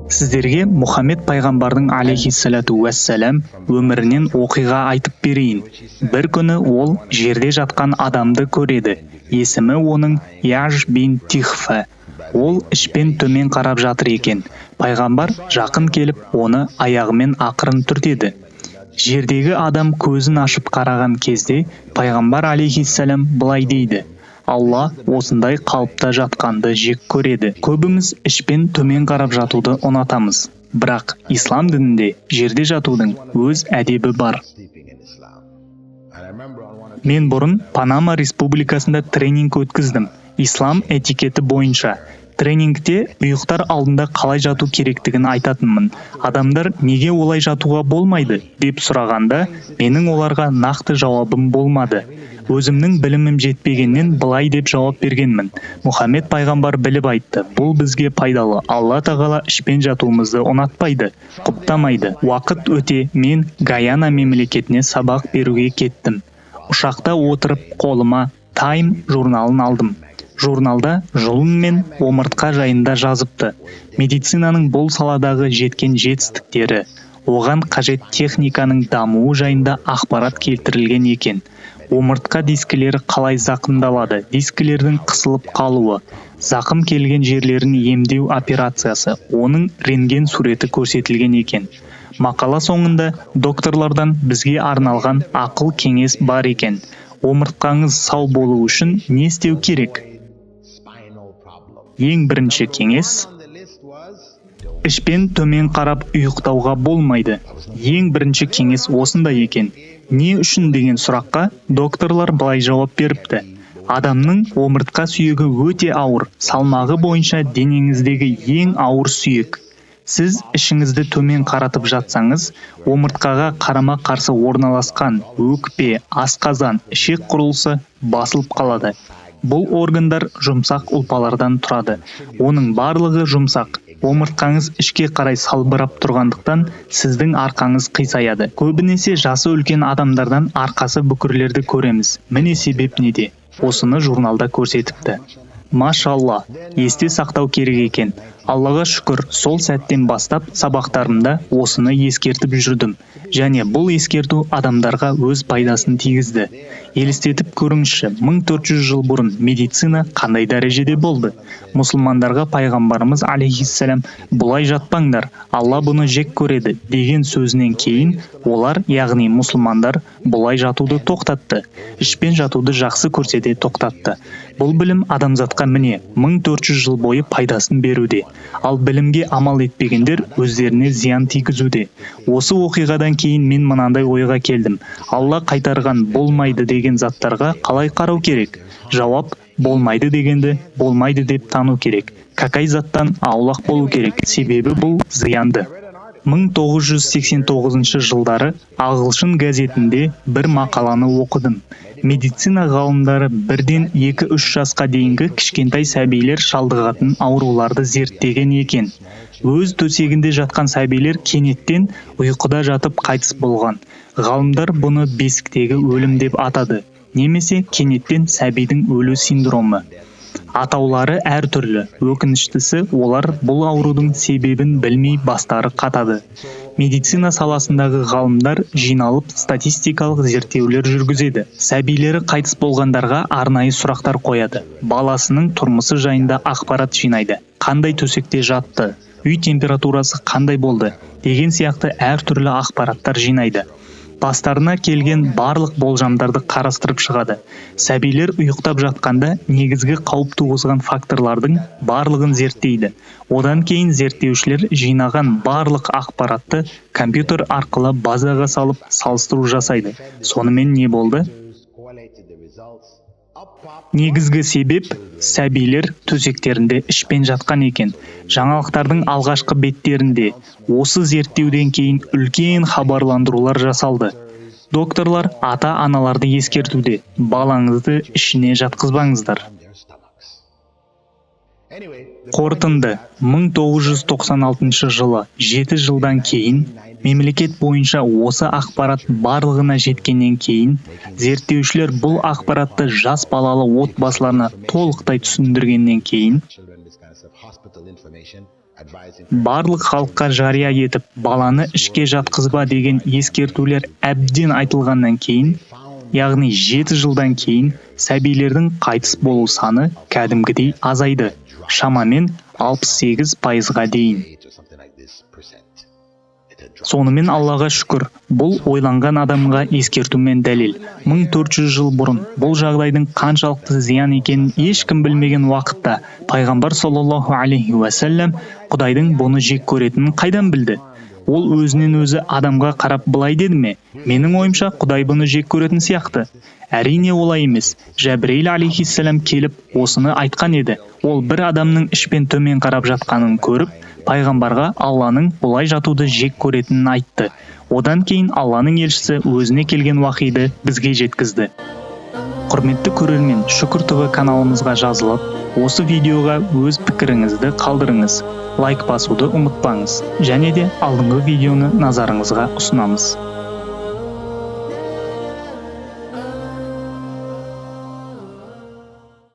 Сіздерге Мұхаммед пайғамбардың, алейхиссалату уәссалам, өмірінен оқиға айтып берейін. Бір күні ол жерде жатқан адамды көреді. Есімі оның Яж бин Тихфа. Ол ішпен төмен қарап жатыр екен. Пайғамбар жақын келіп, оны аяғымен ақырын түртеді. Жердегі адам көзін ашып қараған кезде пайғамбар алейхиссалам былай дейді: «Алла осындай қалыпта жатқанды жек көреді». Көбіміз ішпен төмен қарап жатуды ұнатамыз, бірақ ислам дінінде жерде жатудың өз әдебі бар. Мен бұрын Панама Республикасында тренинг өткіздім ислам этикеті бойынша. Тренингте ұйықтар алдында қалай жату керектігін айтатынмын. Адамдар «Неге олай жатуға болмайды?» деп сұрағанда, менің оларға нақты жауабым болмады. Өзімнің білімім жетпегеннен былай деп жауап бергенмін: «Мұхаммед пайғамбар біліп айтты, бұл бізге пайдалы. Алла тағала ішпен жатуымызды ұнатпайды, құптамайды». Уақыт өте мен Гаяна мемлекетіне сабақ беруге кеттім. Ұшақта отырып қолыма «Тайм» журналын алдым. Журналда жұлын мен омыртқа жайында жазыпты. Медицинаның бұл саладағы жеткен жетістіктері, оған қажет техниканың дамуы жайында ақпарат келтірілген екен. Омыртқа дискілері қалай зақымдалады, дискілердің қысылып қалуы, зақым келген жерлерін емдеу операциясы, оның рентген суреті көрсетілген екен. Мақала соңында докторлардан бізге арналған ақыл кеңес бар екен. Омыртқаңыз сау болу үшін не істеу керек? Ең бірінші кеңес: ішпен төмен қарап ұйықтауға болмайды. Ең бірінші кеңес осындай екен. Не үшін деген сұраққа докторлар былай жауап беріпті: адамның омыртқа сүйегі өте ауыр, салмағы бойынша денеңіздегі ең ауыр сүйек. Сіз ішіңізді төмен қаратып жатсаңыз, омыртқаға қарама қарсы орналасқан өкпе, асқазан, ішек құрылысы басылып қалады. Бұл органдар жұмсақ ұлпалардан тұрады, оның барлығы жұмсақ. Омыртқаңыз ішке қарай салбырап тұрғандықтан, сіздің арқаңыз қисаяды. Көбінесе жасы үлкен адамдардан арқасы бүкірлерді көреміз. Міне, себеп неде? Осыны журналда көрсетіпті. Машалла, есте сақтау керек екен. Аллаға шүкір, сол сәттен бастап сабақтарымда осыны ескертіп жүрдім және бұл ескерту адамдарға өз пайдасын тигізді. Елестетіп көріңізші, 1400 жыл бұрын медицина қандай дәрежеде болды? Мұсылмандарға пайғамбарымыз алейхиссалам «Бұлай жатпаңдар, Алла бұны жек көреді» деген сөзінен кейін олар, яғни мұсылмандар, бұлай жатуды тоқтатты, ішпен жатуды жақсы көрсе де тоқтатты. Бұл білім адамзатқа, міне, 1400 жыл бойы пайдасын беруде. Ал білімге амал етпегендер өздеріне зиян тигізуде. Осы оқиғадан кейін мен мынандай ойға келдім: Алла қайтарған «болмайды» деген заттарға қалай қарау керек? Жауап: болмайды дегенді болмайды деп тану керек. Какай заттан аулақ болу керек, себебі бұл зиянды. 1989 жылдары ағылшын газетінде бір мақаланы оқыдым. Медицина ғалымдары бірден 2-3 жасқа дейінгі кішкентай сәбилер шалдығатын ауруларды зерттеген екен. Өз төсегінде жатқан сәбилер кенеттен ұйқыда жатып қайтыс болған. Ғалымдар бұны бесіктегі өлім деп атады немесе кенеттен сәбидің өлу синдромы. Атаулары әртүрлі. Өкініштісі, олар бұл аурудың себебін білмей бастары қатады. Медицина саласындағы ғалымдар жиналып, статистикалық зерттеулер жүргізеді. Сәбилері қайтыс болғандарға арнайы сұрақтар қояды, баласының тұрмысы жайында ақпарат жинайды, қандай төсекте жатты, үй температурасы қандай болды деген сияқты әртүрлі ақпараттар жинайды. Бастарына келген барлық болжамдарды қарастырып шығады. Сәбилер ұйықтап жатқанда негізгі қауіп туғызған факторлардың барлығын зерттейді. Одан кейін зерттеушілер жинаған барлық ақпаратты компьютер арқылы базаға салып, салыстыру жасайды. Сонымен не болды? Негізгі себеп: сәбилер төсектерінде ішпен жатқан екен. Жаңалықтардың алғашқы беттерінде осы зерттеуден кейін үлкен хабарландырулар жасалды. Докторлар ата аналарды ескертуде: балаңызды ішіне жатқызбаңыздар. Қорытынды: 1996 жылы, 7 жылдан кейін, мемлекет бойынша осы ақпарат барлығына жеткеннен кейін, зерттеушілер бұл ақпаратты жас балалы отбасыларына толықтай түсіндіргеннен кейін, барлық халыққа жария етіп, баланы ішке жатқызба деген ескертулер әбден айтылғаннан кейін, яғни 7 жылдан кейін, сәбилердің қайтыс болу саны кәдімгідей азайды, шамамен 68%-ға дейін. Сонымен, Аллаға шүкір, бұл ойланған адамға ескерту мен дәлел. 1400 жыл бұрын, бұл жағдайдың қаншалықты зиян екенін ешкім білмеген уақытта, пайғамбар саллаллаху алейхи уассалам Құдайдың бұны жек көретінін қайдан білді? Ол өзінен өзі адамға қарап былай деді ме: «Менің ойымша, Құдай бұны жек көретін сияқты»? Әрине, олай емес. Жәбірейіл алейхиссалам келіп осыны айтқан еді. Ол бір адамның ішпен төмен қарап жатқанын көріп, пайғамбарға Алланың бұлай жатуды жек көретінін айтты. Одан кейін Алланың елшісі өзіне келген уахиді бізге жеткізді. Құрметті көрермен, Шүкір ТВ каналымызға жазылып, осы видеоға өз пікіріңізді қалдырыңыз, лайк басуды ұмытпаңыз және де алдыңғы видеоны назарыңызға ұсынамыз.